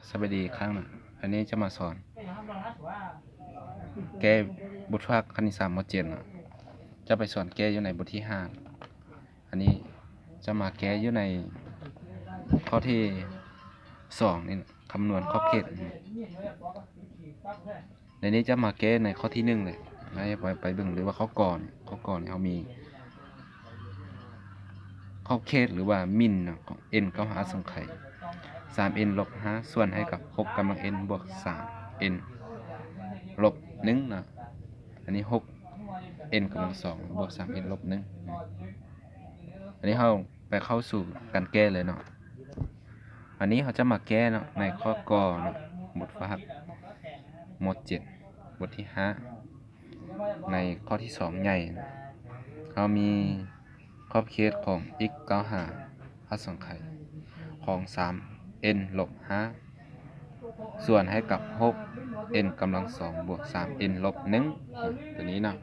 ສະບາຍດີອີກຄັ້ງນະ. ອັນນີ້ຈະມາສອນແກ້ບົດຝາກຄະນິດສາມ ມໍເຈັດນະ. ຈະໄປສອນແກ້ຢູ່ໃນບົດທີຫ້າ. ອັນນີ້ຈະມາແກ້ຢູ່ໃນຂໍ້ທີສອງນີ້ນະ, ຄຳນວນຂອບເຂດ. ໃນນີ້ຈະມາແກ້ໃນຂໍ້ທີໜຶ່ງເລີຍ. ໃຫ້ໄປ ໄປເບິ່ງເລີຍວ່າຂໍ້ ກ ນີ້ ຂໍ້ ກ ນີ້ເຮົາມີຂອບເຂດ ຫຼືວ່າມິນນະ ຂອງ n ເກົ້າຫາອະສັງໄຂ ສາມ n ລົບຫ້າ ສ່ວນໃຫ້ກັບ ຫົກ ກຳລັງ n ບວກ ສາມ n ລົບໜຶ່ງນະ. ອັນນີ້ ຫົກ n ກຳລັງສອງ ບວກ ສາມ n ລົບໜຶ່ງ. ອັນນີ້ເຮົາໄປເຂົ້າສູ່ການແກ້ເລີຍເນາະ. ອັນນີ້ເຮົາຈະມາແກ້ເນາະ ໃນຂໍ້ ກ ເນາະ, ບົດຝາກ ມໍເຈັດ ບົດທີຫ້າ ໃນຂໍ້ທີສອງໃຫຍ່. ເຮົາມີຂອບເຂດຂອງ x ເກົ້າຫາອະສັງໄຂຂອງ ສາມ n ລົບຫ້າ ສ່ວນໃຫ້ກັບ ຫົກ n ກຳລັງສອງ ບວກ ສາມ n ລົບໜຶ່ງ ຕົວນີ້ເນາະ.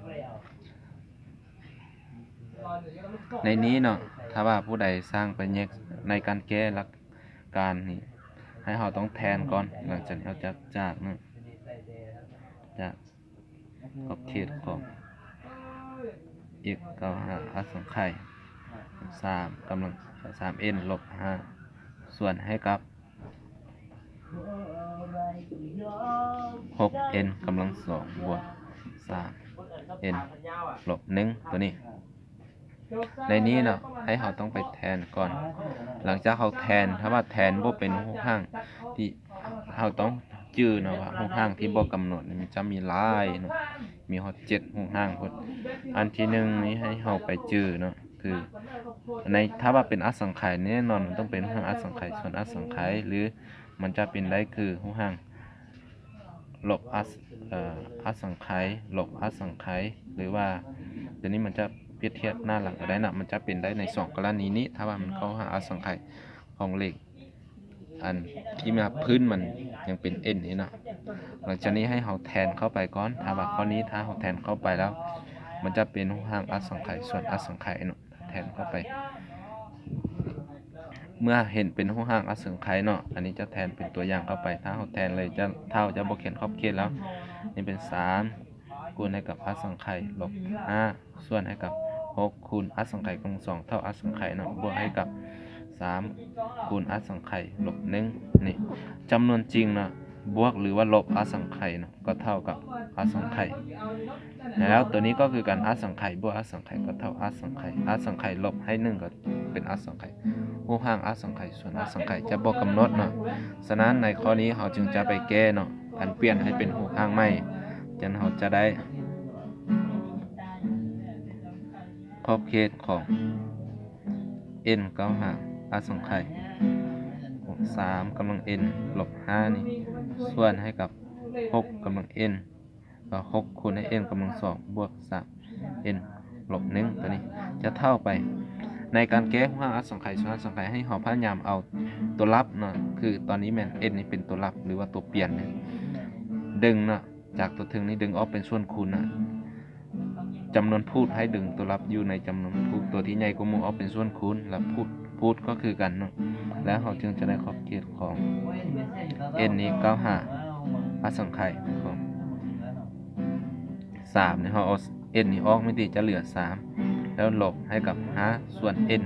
ໃນນີ້ເນາະ, ຖ້າວ່າຜູ້ໃດຊ່າງໄປແຍກໃນການແກ້ຫຼັກການນີ້ ໃຫ້ເຮົາຕ້ອງແທນກ່ອນ. ຫຼັງຈາກນີ້ເຮົາຈະຈາກເນາະ, ຈາກຂອບເຂດຂອງ x ເກົ້າຫາອະສັງໄຂ ສາມ ກຳລັງ ສາມ n ລົບຫ້າ ສ່ວນໃຫ້ກັບ ຫົກ n ກຳລັງສອງ ບວກ ສາມ n ລົບໜຶ່ງ ຕົວນີ້. ໃນນີ້ເນາະ, ໃຫ້ເຮົາຕ້ອງໄປແທນກ່ອນ. ຫຼັງຈາກເຮົາແທນ, ຖ້າວ່າແທນບໍ່ເປັນຮູບຮ່າງທີ່ເຮົາຕ້ອງຈື່ເນາະ ວ່າຮູບຮ່າງທີ່ບໍ່ກຳນົດນີ້ມັນຈະມີຫຼາຍເນາະ, ມີຮອດເຈັດຮູບຮ່າງພຸ້ນ. ອັນທີໜຶ່ງນີ້ໃຫ້ເຮົາໄປຈື່ເນາະ ຄື ໃນ ຖ້າວ່າເປັນອະສັງໄຂ ແນ່ນອນມັນຕ້ອງເປັນຮູບຮ່າງອະສັງໄຂ ສ່ວນອະສັງໄຂ ຫຼື ມັນຈະເປັນໄດ້ຄືຮູບຮ່າງລົບອະ ເອີ ອະສັງໄຂ ລົບອະສັງໄຂ ຫຼືວ່າ ຕົວນີ້ມັນຈະປຽບທຽບໜ້າຫຼັງກໍໄດ້ນະ. ມັນຈະເປັນໄດ້ໃນສອງກໍລະນີນີ້ ຖ້າວ່າມັນເຂົ້າຫາອະສັງໄຂຂອງເລກ ອັນທີ່ມາພື້ນມັນຍັງເປັນ n ນີ້ເນາະ. ຫຼັງຈາກນີ້ໃຫ້ເຮົາແທນເຂົ້າໄປກ່ອນ. ຖ້າວ່າຂໍ້ນີ້ ຖ້າເຮົາແທນເຂົ້າໄປແລ້ວ ມັນຈະເປັນຮູບຮ່າງອະສັງໄຂ ສ່ວນອະສັງໄຂເນາະ, ແທນເຂົ້າໄປ. ເມື່ອເຫັນເປັນຮູບຮ່າງອະສັງໄຂເນາະ, ອັນນີ້ຈະແທນເປັນຕົວຢ່າງເຂົ້າໄປ. ຖ້າເຮົາແທນເລີຍ ຈະ ເທົ່າ ຈະບໍ່ຂຽນຂອບເຂດແລ້ວ. ນີ້ເປັນ ສາມ ຄູນໃຫ້ກັບອະສັງໄຂ ລົບ ຫ້າ ສ່ວນໃຫ້ກັບ ຫົກ ຄູນອະສັງໄຂກຳລັງສອງ ເທົ່າອະສັງໄຂເນາະ ບວກໃຫ້ກັບ ສາມ ຄູນອະສັງໄຂ ລົບ ໜຶ່ງ. ນີ້ຈຳນວນຈິງເນາະ, ບວກ ຫຼືວ່າ ລົບອະສັງໄຂເນາະ ກໍເທົ່າກັບອະສັງໄຂ. ແລ້ວຕົວນີ້ກໍຄືກັນ ອະສັງໄຂບວກອະສັງໄຂກໍເທົ່າອະສັງໄຂ, ອະສັງໄຂລົບໃຫ້ໜຶ່ງກໍເປັນອະສັງໄຂ. ຮູບຮ່າງອະສັງໄຂ ສ່ວນອະສັງໄຂຈະບໍ່ກຳນົດເນາະ. ສະນັ້ນໃນຂໍ້ນີ້ເຮົາຈຶ່ງຈະໄປແກ້ເນາະ, ອັນປ່ຽນໃຫ້ເປັນຮູບຮ່າງໃໝ່. ຈັ່ງເຮົາຈະໄດ້ຂອບເຂດຂອງ n ເກົ້າຫາອະສັງໄຂ ສາມ ກຳລັງ n ລົບ ຫ້າ ນີ້ ສ່ວນໃຫ້ກັບ ຫົກ ກຳລັງ n ກໍ ຫົກ ຄູນໃຫ້ n ກຳລັງ ສອງ ບວກ ສາມ n ລົບ ໜຶ່ງ ຕົວນີ້ຈະເທົ່າໄປ. ໃນການແກ້ຮູບຮ່າງອະສັງໄຂ ສ່ວນອະສັງໄຂ ໃຫ້ເຮົາພະຍາຍາມເອົາຕົວລັບເນາະ, ຄືຕອນນີ້ແມ່ນ n ນີ້ເປັນຕົວລັບ ຫຼືວ່າຕົວປ່ຽນ ດຶງເນາະ ຈາກຕົວເທິງນີ້ດຶງອອກເປັນສ່ວນຄູນນະ, ຈຳນວນພູດໃຫ້ດຶງຕົວລັບຢູ່ໃນຈຳນວນພູດ ຕົວທີ່ໃຫຍ່ກວ່າໝູ່ອອກເປັນສ່ວນຄູນ ແລະ ພູດ ພູດກໍຄືກັນເນາະ. ແລ້ວເຮົາຈຶ່ງຈະໄດ້ຂອບເຂດຂອງ n ນີ້ເກົ້າຫາອະສັງໄຂຂອງ ສາມ ນີ້ ເຮົາເອົາ n ນີ້ອອກ ມັນຈະເຫຼືອ ສາມ ແລ້ວລົບໃຫ້ກັບ ຫ້າ ສ່ວນ n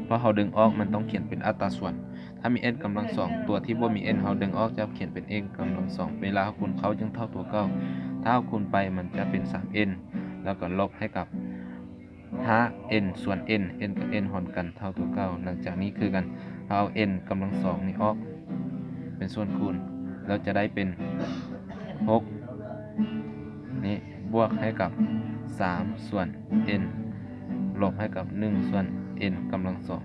ເພາະເຮົາດຶງອອກ ມັນຕ້ອງຂຽນເປັນອັດຕາສ່ວນ. ຖ້າມີ n ກຳລັງ ສອງ ຕົວທີ່ບໍ່ມີ n ເຮົາດຶງອອກຈະຂຽນເປັນ n ກຳລັງ ສອງ ເວລາເຮົາຄູນເຂົ້າຈຶ່ງເທົ່າຕົວເກົ່າ. ຖ້າເຮົາຄູນໄປມັນຈະເປັນ ສາມ n ແລ້ວກໍລົບໃຫ້ກັບ ຫ້າ n ສ່ວນ n, n ກັບ n ຫອນກັນເທົ່າຕົວເກົ່າ. ຫຼັງຈາກນີ້ຄືກັນ ເຮົາເອົາ n ກຳລັງ ສອງ ນີ້ອອກເປັນສ່ວນຄູນ ແລ້ວຈະໄດ້ເປັນ ຫົກ ນີ້ບວກໃຫ້ກັບ ສາມ ສ່ວນ n ລົບໃຫ້ກັບ ໜຶ່ງ ສ່ວນ n ກຳລັງ ສອງ.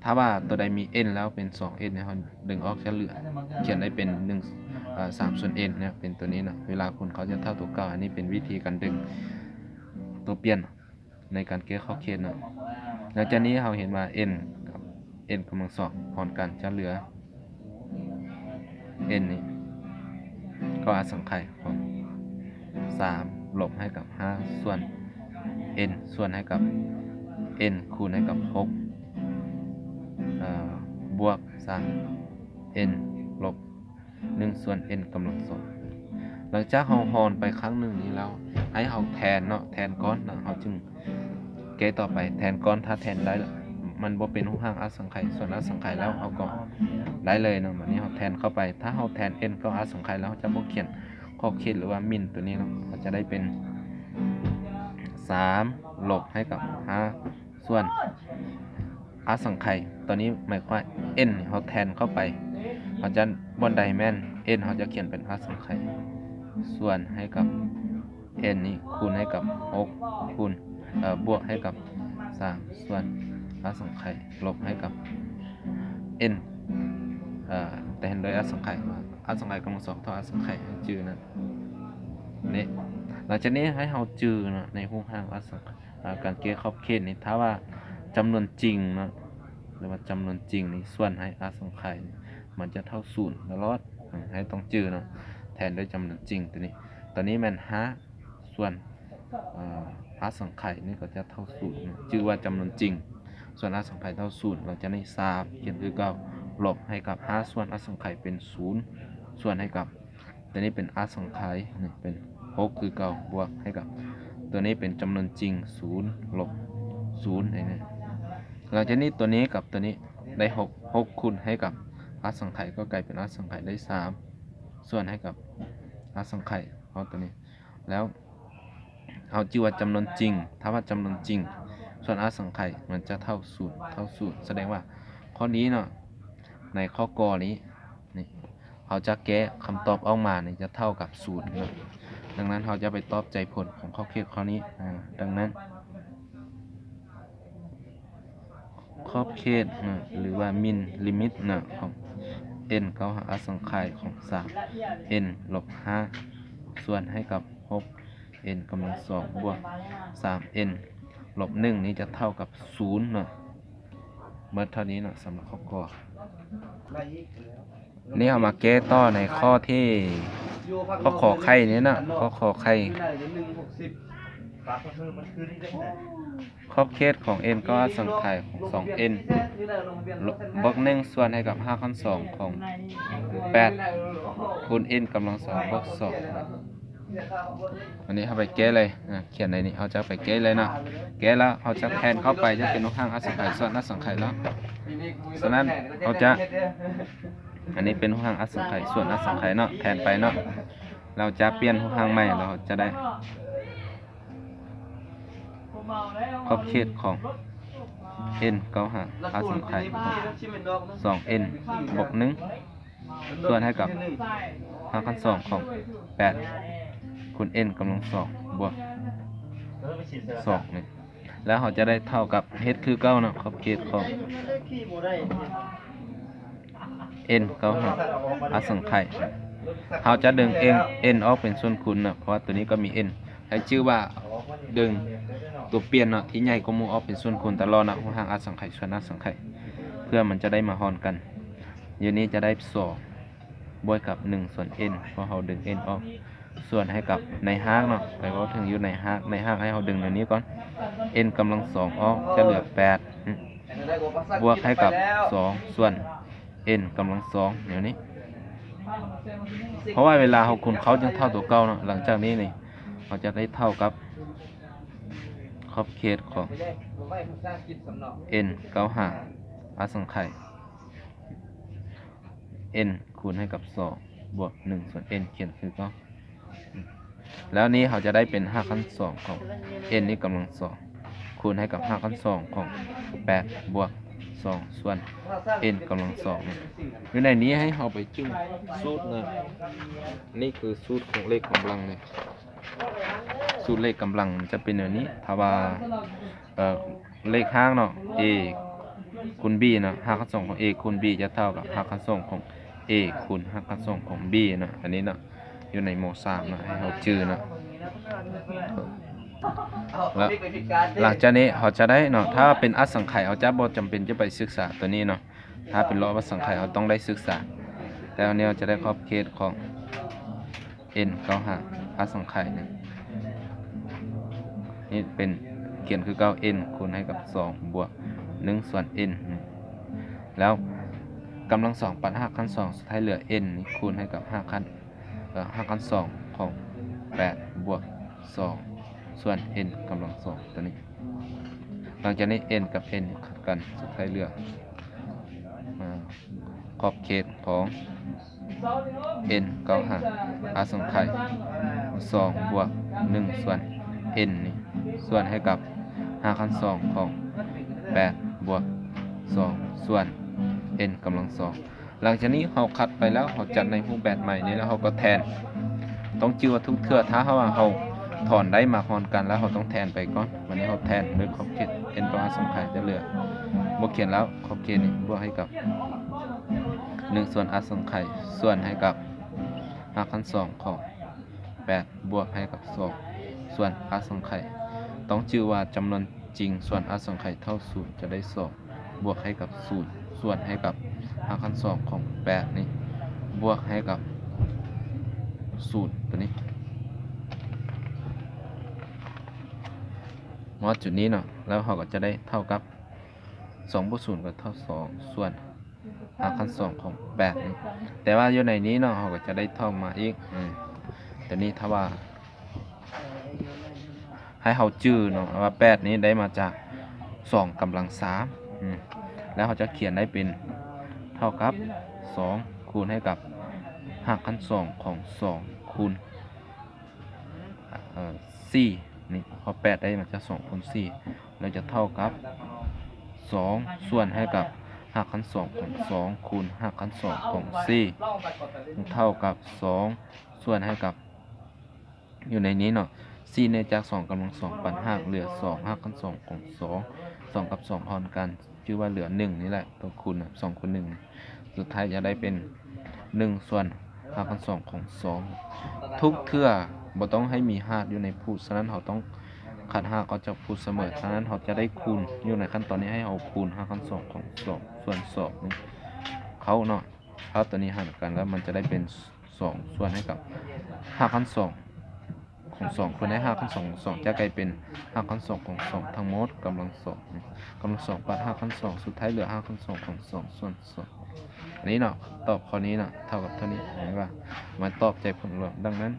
ຖ້າວ່າຕົວໃດມີ n ແລ້ວເປັນ ສອງ n ໃຫ້ເຮົາດຶງອອກຈະເຫຼືອ ຂຽນໄດ້ເປັນ ໜຶ່ງ ເອີ ສາມ ສ່ວນ n ເນຍ ເປັນຕົວນີ້ເນາະ. ເວລາຄູນເຂົ້າຈະເທົ່າຕົວເກົ່າ. ອັນນີ້ເປັນວິທີການດຶງຕົວປ່ຽນໃນການແກ້ຂອບເຂດເນາະ. ຫຼັງຈາກນີ້ເຮົາເຫັນວ່າ n ກັບ n ກຳລັງ ສອງ ຫອນກັນຈະເຫຼືອ n ນີ້ ກໍອະສັງໄຂຂອງ ສາມ ລົບໃຫ້ກັບ ຫ້າ ສ່ວນ n ສ່ວນໃຫ້ກັບ n ຄູນໃຫ້ກັບ ຫົກ ເອີ ບວກ ສາມ n ລົບໜຶ່ງສ່ວນ n ກຳລັງສອງ. ຫຼັງຈາກເຮົາຮ່ອນໄປຄັ້ງໜຶ່ງນີ້ແລ້ວ ໃຫ້ເຮົາແທນເນາະ ແທນກ່ອນ ແລ້ວເຮົາຈຶ່ງແກ້ຕໍ່ໄປ. ແທນກ່ອນ ຖ້າແທນໄດ້ ມັນບໍ່ເປັນຮູບຮ່າງອະສັງໄຂ ສ່ວນອະສັງໄຂແລ້ວ ເຮົາກໍໄດ້ເລີຍເນາະ. ບາດນີ້ເຮົາແທນເຂົ້າໄປ ຖ້າເຮົາແທນ n ເຂົ້າອະສັງໄຂແລ້ວ ເຮົາຈະບໍ່ຂຽນຂອບເຂດ ຫຼືວ່າມິນຕົວນີ້ເນາະ ເຮົາຈະໄດ້ເປັນສາມລົບໃຫ້ກັບຫ້າ ສ່ວນອະສັງໄຂ ຕອນນີ້ໝາຍຄວາມວ່າ n ເຮົາແທນເຂົ້າໄປ ເຮົາຈະ ບ່ອນໃດແມ່ນ n ເຮົາຈະຂຽນເປັນອະສັງໄຂ ສ່ວນໃຫ້ກັບ n ນີ້ຄູນໃຫ້ກັບຫົກ ຄູນ ເອີ ບວກໃຫ້ກັບສາມ ສ່ວນອະສັງໄຂ ລົບໃຫ້ກັບ n ເອີ ແທນດ້ວຍອະສັງໄຂ ອະສັງໄຂກຳລັງສອງເທົ່າອະສັງໄຂ ໃຫ້ຈື່ນັ້ນນີ້. ຫຼັງຈາກນີ້ໃຫ້ເຮົາຈື່ເນາະ ໃນຮູບຮ່າງອະສັງໄຂ ອາ ການແກ້ຂອບເຂດນີ້ ຖ້າວ່າຈຳນວນຈິງເນາະ ຫຼືວ່າຈຳນວນຈິງນີ້ ສ່ວນໃຫ້ອະສັງໄຂນີ້ ມັນຈະເທົ່າສູນຕະຫຼອດ. ອາ ໃຫ້ຕ້ອງຈື່ເນາະ ແທນດ້ວຍຈຳນວນຈິງຕົວນີ້ ຕົວນີ້ແມ່ນຫ້າ ສ່ວນ ອາ ອະສັງໄຂນີ້ກໍຈະເທົ່າສູນເນາະ ຈື່ວ່າຈຳນວນຈິງ ສ່ວນອະສັງໄຂເທົ່າສູນ. ຫຼັງຈາກນີ້ສາມ ຂຽນຄືເກົ່າ ລົບໃຫ້ກັບຫ້າ ສ່ວນອະສັງໄຂເປັນສູນ ສ່ວນໃຫ້ກັບ ຕົວນີ້ເປັນອະສັງໄຂ ນີ້ເປັນຫົກຄືເກົ່າ ບວກໃຫ້ກັບ ຕົວນີ້ເປັນຈຳນວນຈິງ ສູນລົບສູນ ນີ້ນະ. ຫຼັງຈາກນີ້ຕົວນີ້ກັບຕົວນີ້ໄດ້ຫົກ ຫົກຄູນໃຫ້ກັບອະສັງໄຂ ກໍກາຍເປັນອະສັງໄຂໄດ້ສາມ ສ່ວນໃຫ້ກັບອະສັງໄຂເຮົາຕົວນີ້ ແລ້ວເຮົາຈື່ວ່າຈຳນວນຈິງ ຖ້າວ່າຈຳນວນຈິງ ສ່ວນອະສັງໄຂມັນຈະເທົ່າສູນ ເທົ່າສູນ ສະແດງວ່າຂໍ້ນີ້ເນາະ ໃນຂໍ້ ກ ນີ້ ນີ້ ເຮົາຈະແກ້ຄຳຕອບອອກມານີ້ຈະເທົ່າກັບສູນເນາະ. ດັ່ງນັ້ນເຮົາຈະໄປຕອບໃຈຜົນຂອງຂອບເຂດຂໍ້ນີ້. ອາ ດັ່ງນັ້ນ ຂອບເຂດເນາະ ຫຼືວ່າມິນລິມິດເນາະ ຂອງ n ເຂົ້າຫາອະສັງໄຂຂອງສາມ n ລົບຫ້າ ສ່ວນໃຫ້ກັບຫົກ n ກຳລັງສອງ ບວກສາມ n ລົບໜຶ່ງ ນີ້ຈະເທົ່າກັບສູນເນາະ. ໝົດເທົ່ານີ້ເນາະ ສຳລັບຂໍ້ ກ. ນີ້ເຮົາມາແກ້ຕໍ່ໃນຂໍ້ທີ່ ຂໍ້ ຂ ໄຂ່ນີ້ເນາະ ຂໍ້ ຂ ໄຂ່ ຂອບເຂດຂອງ n ເຂົ້າອະສັງໄຂຂອງສອງ n ບວກໜຶ່ງ ສ່ວນໃຫ້ກັບຮາກຂັ້ນສອງຂອງແປດ ຄູນ n ກຳລັງສອງ ບວກສອງ. ອັນນີ້ເຮົາໄປແກ້ເລີຍ ອາ ຂຽນໃນນີ້ ເຮົາຈະໄປແກ້ເລີຍເນາະ. ແກ້ແລ້ວເຮົາຈະແທນເຂົ້າໄປ ຈະເປັນຮູບຮ່າງອະສັງໄຂ ສ່ວນອະສັງໄຂແລ້ວ. ສະນັ້ນເຮົາຈະ ອັນນີ້ເປັນຮູບຮ່າງອະສັງໄຂ ສ່ວນອະສັງໄຂເນາະ ແທນໄປເນາະ. ເຮົາຈະປ່ຽນຮູບຮ່າງໃໝ່ ເຮົາຈະໄດ້ ຂອບເຂດຂອງ n ເຂົ້າຫາອະສັງໄຂຂອງສອງ n ບວກໜຶ່ງ ສ່ວນໃຫ້ກັບຮາກຂັ້ນສອງຂອງແປດ ຄູນ n ກຳລັງສອງ ບວກສອງນີ້ ແລ້ວເຮົາຈະໄດ້ເທົ່າກັບ ເຮັດຄືເກົ່າເນາະ ຂອບເຂດຂອງ n ເຂົ້າຫາອະສັງໄຂ ເຮົາຈະດຶງ n n ອອກເປັນສ່ວນຄູນເນາະ ເພາະວ່າຕົວນີ້ກໍມີ n. ໃຫ້ຈື່ວ່າດຶງຕົວປ່ຽນເນາະ ທີ່ໃຫຍ່ກວ່າໝູ່ອອກເປັນສ່ວນຄູນຕະຫຼອດເນາະ ຮູບຮ່າງອະສັງໄຂ ສ່ວນອະສັງໄຂ ເພື່ອມັນຈະໄດ້ມາຮ່ອນກັນ. ຢູ່ນີ້ຈະໄດ້ສອງ ບວກກັບໜຶ່ງສ່ວນ n ເພາະເຮົາດຶງ n ອອກ ສ່ວນໃຫ້ກັບໃນຮາກເນາະ ໄປເວົ້າເຖິງຢູ່ໃນຮາກ ໃນຮາກໃຫ້ເຮົາດຶງແນວນີ້ກ່ອນ n ກຳລັງສອງອອກ ຈະເຫຼືອແປດ ບວກໃຫ້ກັບສອງ ສ່ວນ n ກຳລັງສອງ ແນວນີ້ ເພາະວ່າເວລາເຮົາຄູນເຂົ້າຈຶ່ງເທົ່າຕົວເກົ່າເນາະ. ຫຼັງຈາກນີ້ນີ້ ເຮົາຈະໄດ້ເທົ່າກັບຂອບເຂດຂອງ n ເຂົ້າຫາອະສັງໄຂ n ຄູນໃຫ້ກັບສອງ ບວກໜຶ່ງສ່ວນ n ຂຽນຄືເກົ່າ. ແລ້ວນີ້ເຮົາຈະໄດ້ເປັນຮາກຂັ້ນສອງຂອງ n ນີ້ກຳລັງສອງ ຄູນໃຫ້ກັບຮາກຂັ້ນສອງຂອງແປດ ບວກສອງ ສ່ວນ n ກຳລັງສອງນີ້. ຢູ່ໃນນີ້ໃຫ້ເຮົາໄປຈື່ສູດເນາະ ນີ້ຄືສູດຂອງເລກກຳລັງນີ້ ສູດເລກກຳລັງຈະເປັນແນວນີ້ ຖ້າວ່າ ເອີ ເລກຮາກເນາະ a ຄູນ b ເນາະ ຮາກຂັ້ນສອງຂອງ a ຄູນ b ຈະເທົ່າກັບຮາກຂັ້ນສອງຂອງ a ຄູນຮາກຂັ້ນສອງຂອງ b ເນາະ. ອັນນີ້ເນາະ ຢູ່ໃນ ມໍສາມ ເນາະ ໃຫ້ເຮົາຈື່ເນາະ. ແລ້ວຫຼັງຈາກນີ້ເຮົາຈະໄດ້ເນາະ ຖ້າເປັນອະສັງໄຂ ເຮົາຈະບໍ່ຈຳເປັນຈະໄປສຶກສາຕົວນີ້ເນາະ ຖ້າເປັນລອບອະສັງໄຂ ເຮົາຕ້ອງໄດ້ສຶກສາ. ແຕ່ອັນນີ້ເຮົາຈະໄດ້ຂອບເຂດຂອງ n ເຂົ້າຫາອະສັງໄຂນີ້ ນີ້ເປັນ ຂຽນຄືເກົ່າ n ຄູນໃຫ້ກັບສອງ ບວກໜຶ່ງສ່ວນ n ນີ້ ແລ້ວ ກຳລັງສອງປັດຮາກຂັ້ນສອງ ສຸດທ້າຍເຫຼືອ n ນີ້ຄູນໃຫ້ກັບຮາກຂັ້ນ ເອີ ຮາກຂັ້ນສອງຂອງແປດບວກສອງ ສ່ວນ n ກຳລັງສອງຕົວນີ້. ຫຼັງຈາກນີ້ n ກັບ n ຂັດກັນ ສຸດທ້າຍເຫຼືອ ອາ ຂອບເຂດຂອງ n ເກົ້າຫາ ອະສັງໄຂສອງບວກໜຶ່ງສ່ວນ n ນີ້ ສ່ວນໃຫ້ກັບຮາກຂັ້ນສອງຂອງແປດບວກສອງ ສ່ວນ n ກຳລັງສອງ. ຫຼັງຈາກນີ້ເຮົາຂັດໄປແລ້ວ ເຮົາຈັດໃນຮູບແບບໃໝ່ນີ້ ແລ້ວເຮົາກໍແທນ. ຕ້ອງຈື່ວ່າທຸກເທື່ອ ຖ້າຫາກວ່າເຮົາຖອນໄດ້ມາຮອນກັນແລ້ວ ເຮົາຕ້ອງແທນໄປກ່ອນ. ບາດນີ້ເຮົາແທນດ້ວຍຂອບເຂດ n ຕໍ່ອະສັງໄຂຈະເຫຼືອ ບໍ່ຂຽນແລ້ວ ຂອບເຂດນີ້ບວກໃຫ້ກັບ ໜຶ່ງສ່ວນອະສັງໄຂ ສ່ວນໃຫ້ກັບຮາກຂັ້ນສອງຂອງແປດບວກໃຫ້ກັບສອງ ສ່ວນອະສັງໄຂ. ຕ້ອງຈື່ວ່າຈຳນວນຈິງສ່ວນອະສັງໄຂເທົ່າສູນຈະໄດ້ສອງ ບວກໃຫ້ກັບສູນ ສ່ວນໃຫ້ກັບຮາກຂັ້ນສອງຂອງແປດນີ້ ບວກໃຫ້ກັບສູນຕົວນີ້. ຮອດຈຸດນີ້ເນາະ ແລ້ວເຮົາກໍຈະໄດ້ເທົ່າກັບ ສອງບວກສູນກໍເທົ່າສອງ ສ່ວນຮາກຂັ້ນສອງຂອງແປດນີ້. ແຕ່ວ່າຢູ່ໃນນີ້ເນາະ ເຮົາກໍຈະໄດ້ທ່ອງມາອີກ ອືມ ຕົວນີ້ຖ້າວ່າ ໃຫ້ເຮົາຈື່ເນາະວ່າແປດນີ້ໄດ້ມາຈາກສອງກຳລັງສາມ ອືມ ແລ້ວເຮົາຈະຂຽນໄດ້ເປັນເທົ່າກັບສອງຄູນໃຫ້ກັບຮາກຂັ້ນສອງຂອງສອງຄູນ ເອີ ສີ່ນີ້ ເພາະແປດໄດ້ມາຈາກສອງຄູນສີ່ ແລ້ວຈະເທົ່າກັບສອງ ສ່ວນໃຫ້ກັບຮາກຂັ້ນສອງຂອງສອງ ຄູນຮາກຂັ້ນສອງຂອງສີ່ ເທົ່າກັບສອງ ສ່ວນໃຫ້ກັບ ຢູ່ໃນນີ້ເນາະ ສີ່ເນຍຈາກສອງກຳລັງສອງປັນຮາກເຫຼືອສອງ ຮາກຂັ້ນສອງຂອງສອງ ສອງກັບສອງຮອນກັນ ຈື່ວ່າເຫຼືອໜຶ່ງນີ້ແຫຼະ ຕົວຄູນນະ ສອງຄູນໜຶ່ງ ສຸດທ້າຍຈະໄດ້ເປັນໜຶ່ງສ່ວນຮາກຂັ້ນສອງຂອງສອງ. ທຸກເທື່ອບໍ່ຕ້ອງໃຫ້ມີຮາກຢູ່ໃນພູດ ສະນັ້ນເຮົາຕ້ອງຄັດຮາກອອກຈາກພູດສະເໝີ. ສະນັ້ນເຮົາຈະໄດ້ຄູນ ຢູ່ໃນຂັ້ນຕອນນີ້ໃຫ້ເຮົາຄູນຮາກຂັ້ນສອງຂອງສອງ ສ່ວນສອງນີ້ເຂົ້າເນາະ ເຂົ້າຕົວນີ້ຫານກັນແລ້ວ ມັນຈະໄດ້ເປັນ ສອງ ສ່ວນໃຫ້ກັບຮາກຂັ້ນສອງຂອງສອງ ຄູນໃຫ້ຮາກຂັ້ນສອງຂອງສອງ ຈະກາຍເປັນຮາກຂັ້ນສອງຂອງສອງທັງໝົດກຳລັງສອງ ກຳລັງສອງປັດຮາກຂັ້ນສອງ ສຸດທ້າຍເຫຼືອຮາກຂັ້ນສອງຂອງສອງ ສ່ວນສອງ. ອັນນີ້ເນາະ ຕອບຂໍ້ນີ້ເນາະ ເທົ່າກັບເທົ່ານີ້ ເຫັນວ່າມາຕອບໃຈຜົນລວມ. ດັ່ງນັ້ນ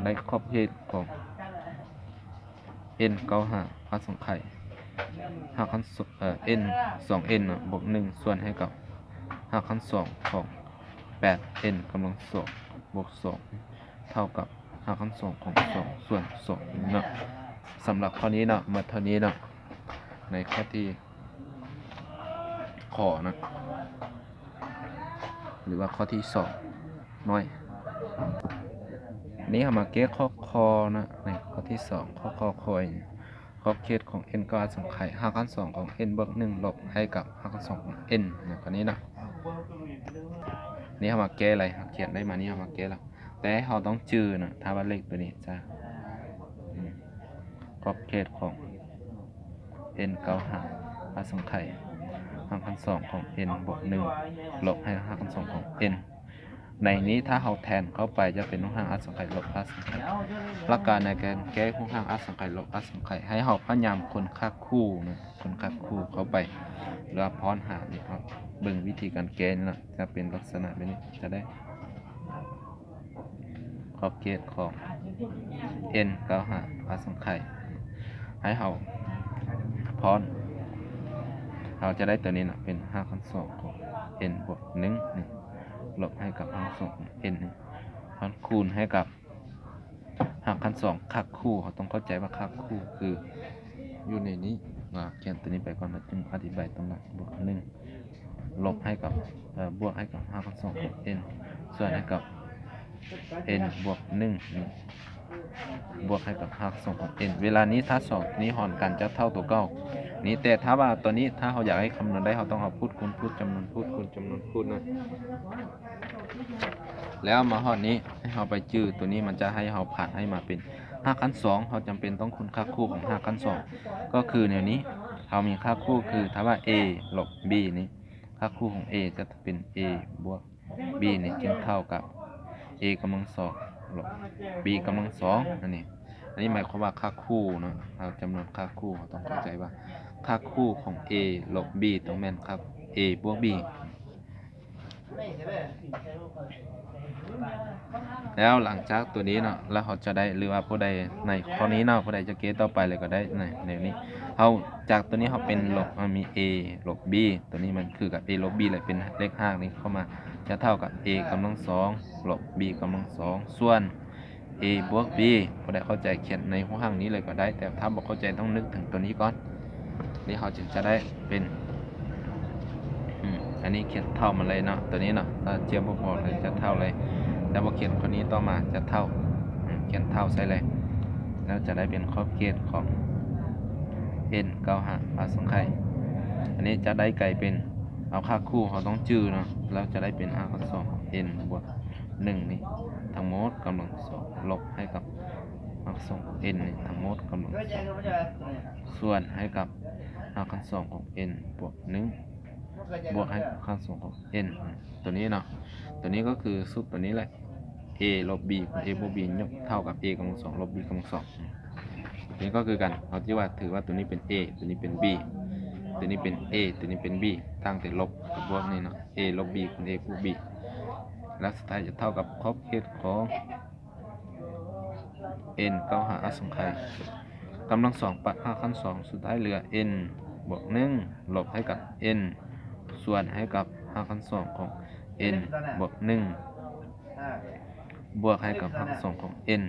ໃນຂອບເຂດຂອງ n ເກົ້າຫາ ອະສັງໄຂ ຮາກຂັ້ນສ- ເອີ n ສອງ n ເນາະ ບວກໜຶ່ງ ສ່ວນໃຫ້ກັບຮາກຂັ້ນສອງຂອງແປດ n ກຳລັງສອງ ບວກສອງ ເທົ່າກັບຮາກຂັ້ນສອງຂອງສອງ ສ່ວນສອງເນາະ. ສຳລັບຂໍ້ນີ້ເນາະ ໝົດເທົ່ານີ້ເນາະ ໃນຂໍ້ທີ່ ຂໍນະ ຫຼືວ່າຂໍ້ທີສອງໜ້ອຍ. ນີ້ເຮົາມາແກ້ຂໍ້ ຂໍ້ນະ ໃນຂໍ້ທີສອງ ຂໍ້ ຂໍ້ຄວາຍ ຂອບເຂດຂອງ n ເກົ້າອະສັງໄຂ ຮາກຂັ້ນສອງຂອງ n ບວກໜຶ່ງ ລົບໃຫ້ກັບຮາກຂັ້ນສອງຂອງ n ນະ ຂໍ້ນີ້ນະ. ນີ້ເຮົາມາແກ້ໄລ່ ເຮົາຂຽນໄດ້ມານີ້ ເຮົາມາແກ້ແລ້ວ ແຕ່ເຮົາຕ້ອງຈື່ນະ ຖ້າວ່າເລກຕົວນີ້ຈະ ອືມ ຂອບເຂດຂອງ n ເກົ້າຫາ ອະສັງໄຂ ຮາກຂັ້ນສອງຂອງ n ບວກໜຶ່ງ ລົບໃຫ້ຮາກຂັ້ນສອງຂອງ n. ໃນນີ້ຖ້າເຮົາແທນເຂົ້າໄປຈະເປັນຮູບຮ່າງອະສັງໄຂລົບອະສັງໄຂ. ຫຼັກການໃນການແກ້ຮູບຮ່າງອະສັງໄຂລົບອະສັງໄຂ ໃຫ້ເຮົາພະຍາຍາມຄົ້ນຄາບຄູ່ນະ ຄົ້ນຄາບຄູ່ເຂົ້າໄປ ຫຼືວ່າພ້ອນຫານີ້ເນາະ. ເບິ່ງວິທີການແກ້ນີ້ເນາະ ຈະເປັນລັກສະນະແບບນີ້ ຈະໄດ້ ຂອບເຂດຂອງ n ເກົ້າຫາ ອະສັງໄຂ ໃຫ້ເຮົາພ້ອນ ເຮົາຈະໄດ້ຕົວນີ້ນະ ເປັນຮາກຂັ້ນສອງຂອງ n ບວກໜຶ່ງ ລົບໃຫ້ກັບຮາກສອງຂອງ n ນີ້ ມັນຄູນໃຫ້ກັບຮາກຂັ້ນສອງຄາບຄູ່. ເຮົາຕ້ອງເຂົ້າໃຈວ່າຄາບຄູ່ຄືຢູ່ໃນນີ້ ອາ ຂຽນຕົວນີ້ໄປກ່ອນ ແລ້ວຈຶ່ງອະທິບາຍຕອນຫຼັງ ບວກໜຶ່ງ ລົບໃຫ້ກັບ ເອີ ບວກໃຫ້ກັບຮາກຂັ້ນສອງຂອງ n ສ່ວນໃຫ້ກັບ n ບວກໜຶ່ງ ບວກໃຫ້ກັບຮາກສອງຂອງ n. ເວລານີ້ຖ້າສອງນີ້ຫອນກັນຈະເທົ່າຕົວເກົ່ານີ້ ແຕ່ຖ້າວ່າຕົວນີ້ ຖ້າເຮົາຢາກໃຫ້ຄຳນວນໄດ້ ເຮົາຕ້ອງເອົາພູດຄູນພູດ ຈຳນວນພູດຄູນຈຳນວນພູດນະ. ແລ້ວມາຮອດນີ້ ໃຫ້ເຮົາໄປຈື່ຕົວນີ້ ມັນຈະໃຫ້ເຮົາຜັນໃຫ້ມາເປັນຮາກຂັ້ນສອງ ເຮົາຈຳເປັນຕ້ອງຄູນຄາບຄູ່ຂອງຮາກຂັ້ນສອງ ກໍຄືແນວນີ້ ເຮົາມີຄາບຄູ່ຄື ຖ້າວ່າ a ລົບ b ນີ້ ຄາບຄູ່ຂອງ a ຈະເປັນ a ບວກ b ນີ້ຈຶ່ງເທົ່າກັບ a ກຳລັງສອງລົບ b ກຳລັງສອງ ອັນນີ້ ອັນນີ້ໝາຍຄວາມວ່າຄາບຄູ່ເນາະ ເຮົາຈຳນວນຄາບຄູ່ ເຮົາຕ້ອງເຂົ້າໃຈວ່າ ຄ່າຄູ່ຂອງ A ລົບ B ຕ້ອງແມ່ນຄ່າ A ບວກ B. ແລ້ວຫຼັງຈາກຕົວນີ້ເນາະ ແລ້ວເຮົາຈະໄດ້ ຫຼືວ່າຜູ້ໃດໃນຂໍ້ນີ້ເນາະ ຜູ້ໃດຈະແກ້ຕໍ່ໄປເລີຍກໍໄດ້ ໃນ ໃນນີ້ ເຮົາ ຈາກຕົວນີ້ເຮົາເປັນລົບ ເຮົາມີ A ລົບ B ຕົວນີ້ມັນຄືກັບ A ລົບ B ແຫຼະ ເປັນເລກຮາກນີ້ເຂົ້າມາ ຈະເທົ່າກັບ A ກຳລັງສອງ ລົບ B ກຳລັງສອງ ສ່ວນ A ບວກ B ຜູ້ໃດເຂົ້າໃຈຂຽນໃນຫົວຫາງນີ້ເລີຍກໍໄດ້ ແຕ່ຖ້າບໍ່ເຂົ້າໃຈຕ້ອງນຶກເຖິງຕົວນີ້ກ່ອນ. ນີ້ເຮົາຈຶ່ງຈະໄດ້ເປັນ ອືມ ອັນນີ້ຂຽນເທົ່າມາເລີຍເນາະ ຕົວນີ້ເນາະ ຖ້າຈຽບບໍ່ພໍເລີຍຈະເທົ່າເລີຍ ແຕ່ບໍ່ຂຽນຂໍ້ນີ້ຕໍ່ມາຈະເທົ່າ ອືມ ຂຽນເທົ່າໃສ່ເລີຍ ແລ້ວຈະໄດ້ເປັນຂອບເຂດຂອງ n ເກົ້າຫາອະສັງໄຂ. ອັນນີ້ຈະໄດ້ກາຍເປັນ ເອົາຄ່າຄູ່ເຮົາຕ້ອງຈື່ເນາະ ແລ້ວຈະໄດ້ເປັນຮາກຂັ້ນສອງຂອງ n ບວກ ໜຶ່ງນີ້ທັງໝົດກຳລັງສອງ ລົບໃຫ້ກັບຮາກສອງຂອງ n ນີ້ທັງໝົດກຳລັງສອງ ສ່ວນໃຫ້ກັບຮາກຂັ້ນສອງຂອງ n ບວກ ໜຶ່ງ ບວກໃຫ້ຮາກຂັ້ນສອງຂອງ n ຕົວນີ້ເນາະ ຕົວນີ້ກໍຄືສູດຕົວນີ້ແຫຼະ a ລົບ b ຄູນ a ບວກ b ຍົກເທົ່າກັບ a ກຳລັງສອງ ລົບ b ກຳລັງສອງ ນີ້ກໍຄືກັນ ເຮົາຈະວ່າ ຖືວ່າຕົວນີ້ເປັນ a ຕົວນີ້ເປັນ b ຕົວນີ້ເປັນ a ຕົວນີ້ເປັນ b ຕ່າງແຕ່ລົບກັບບວກນີ້ເນາະ a ລົບ b ຄູນ a ບວກ b ແລ້ວສຸດທ້າຍຈະເທົ່າກັບຂອບເຂດຂອງ n ເກົ້າຫາອະສັງໄຂ ກຳລັງສອງປັດຮາກຂັ້ນສອງ ສຸດທ້າຍເຫຼືອ n ບວກ ໜຶ່ງ ລົບໃຫ້ກັບ n ສ່ວນໃຫ້ກັບຮາກຂັ້ນສອງຂອງ n ບວກ ໜຶ່ງ ບວກໃຫ້ກັບຮາກສອງຂອງ n.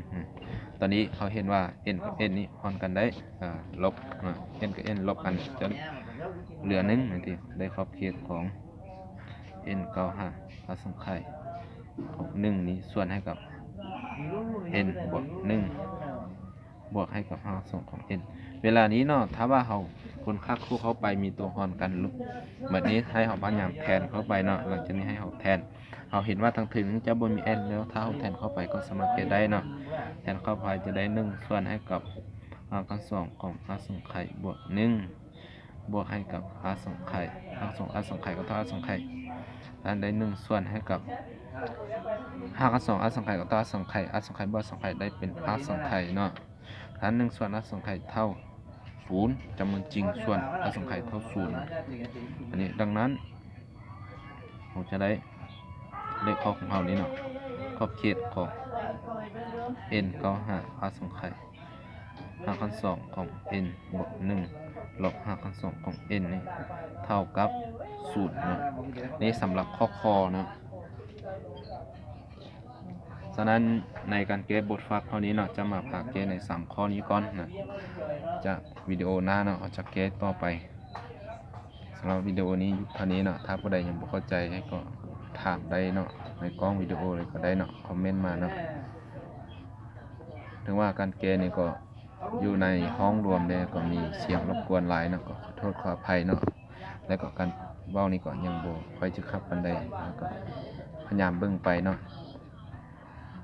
ຕອນນີ້ເຮົາເຫັນວ່າ n ກັບ n ນີ້ຮ່ອນກັນໄດ້ ລົບ n ກັບ n ລົບກັນຈະເຫຼືອ ໜຶ່ງ ນັ້ນຕິ ໄດ້ຂອບເຂດຂອງ n ເກົ້າຫາອະສັງໄຂຂອງ ໜຶ່ງ ນີ້ສ່ວນໃຫ້ກັບ n ບວກ ໜຶ່ງ ບວກໃຫ້ກັບຮາກສອງຂອງ n. ເວລານີ້ເນາະ ຖ້າວ່າເຮົາ ຄູນຄ່າຄູ່ເຂົ້າໄປມີຕົວຮ່ອນກັນ ບັດນີ້ໃຫ້ເຮົາພະຍາຍາມແທນເຂົ້າໄປເນາະ ຫຼັງຈາກນີ້ໃຫ້ເຮົາແທນ ເຮົາເຫັນວ່າທາງເທິງຈະບໍ່ມີ n ແລ້ວ ຖ້າເຮົາແທນເຂົ້າໄປກໍສາມາດແກ້ໄດ້ເນາະ ແທນເຂົ້າໄປຈະໄດ້ ໜຶ່ງ ສ່ວນໃຫ້ກັບຮາກຂັ້ນສອງຂອງອະສັງໄຂບວກ ໜຶ່ງ ບວກໃຫ້ກັບອະສັງໄຂ ຮາກສອງອະສັງໄຂກໍເທົ່າອະສັງໄຂ ນັ້ນໄດ້ ໜຶ່ງ ສ່ວນໃຫ້ກັບຮາກຂັ້ນສອງອະສັງໄຂກໍເທົ່າອະສັງໄຂ ອະສັງໄຂບວກອະສັງໄຂໄດ້ເປັນອະສັງໄຂເນາະ ນັ້ນ ໜຶ່ງ ສ່ວນອະສັງໄຂເທົ່າ ສູນ ຈຳນວນຈິງສ່ວນອະສັງໄຂເທົ່າ ສູນ ອັນນີ້ ດັ່ງນັ້ນ ເຮົາຈະໄດ້ເລກຂໍ້ຂອງເຮົານີ້ເນາະ ຂອບເຂດຂອງ n ເກົ້າຫາອະສັງໄຂ ຮາກຂັ້ນສອງຂອງ n ບວກ ໜຶ່ງ ລົບຮາກຂັ້ນສອງຂອງ n ນີ້ເທົ່າກັບ ສູນ ເນາະ ນີ້ສຳລັບຂໍ້ ຄ ເນາະ. ສະນັ້ນ ໃນການແກ້ບົດຟາກເທົ່ານີ້ເນາະ ຈະມາພາແກ້ໃນສາມຂໍ້ນີ້ກ່ອນເນາະ ຈະວິດີໂອໜ້າເນາະ ເຮົາຈະແກ້ຕໍ່ໄປ. ສຳລັບວິດີໂອນີ້ຢຸດເທົ່ານີ້ເນາະ ຖ້າຜູ້ໃດຍັງບໍ່ເຂົ້າໃຈກໍຖາມໄດ້ເນາະ ໃນກ້ອງວິດີໂອເລີຍກໍໄດ້ເນາະ ຄອມເມັນມາເນາະ. ເຖິງວ່າການແກ້ນີ້ກໍຢູ່ໃນຫ້ອງລວມແດ່ ກໍມີສຽງລົບກວນຫຼາຍເນາະ ກໍຂໍໂທດຂໍອະໄພເນາະ ແລະກໍການເວົ້ານີ້ກໍຍັງບໍ່ຄ່ອຍຈະຄັກປານໃດ ແລ້ວກໍພະຍາຍາມເບິ່ງໄປເນາະ.